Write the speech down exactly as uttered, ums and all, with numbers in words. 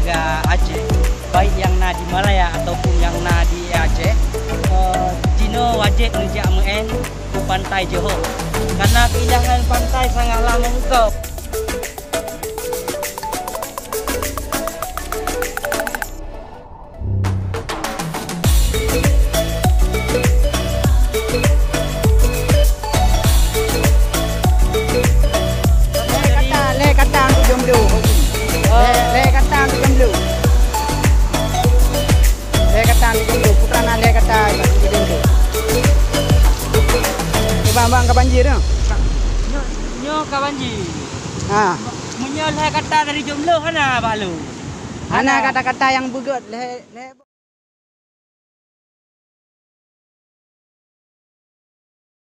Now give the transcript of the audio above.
Warga Aceh, baik nyang na di Malaya ataupun nyang na di Aceh, eh, jinoe wajéb neujak meu'en u Pantai Johor, karena keindahan pantai sangatlah memukau. Lhèe kata, lhèe kata untuk jomblo. Lhèe, lhèe kata untuk jomblo. Lhèe kata untuk jomblo. Putra na lhèe kata untuk jomblo. Eh, bang, bang, ka banjir, ya? Nyoe, nyoe ka banjir. Ha. Meunyoe lhèe kata dari jomblo, hana bak lôn. Hana kata-kata nyang beugöt, lhèe, lhèe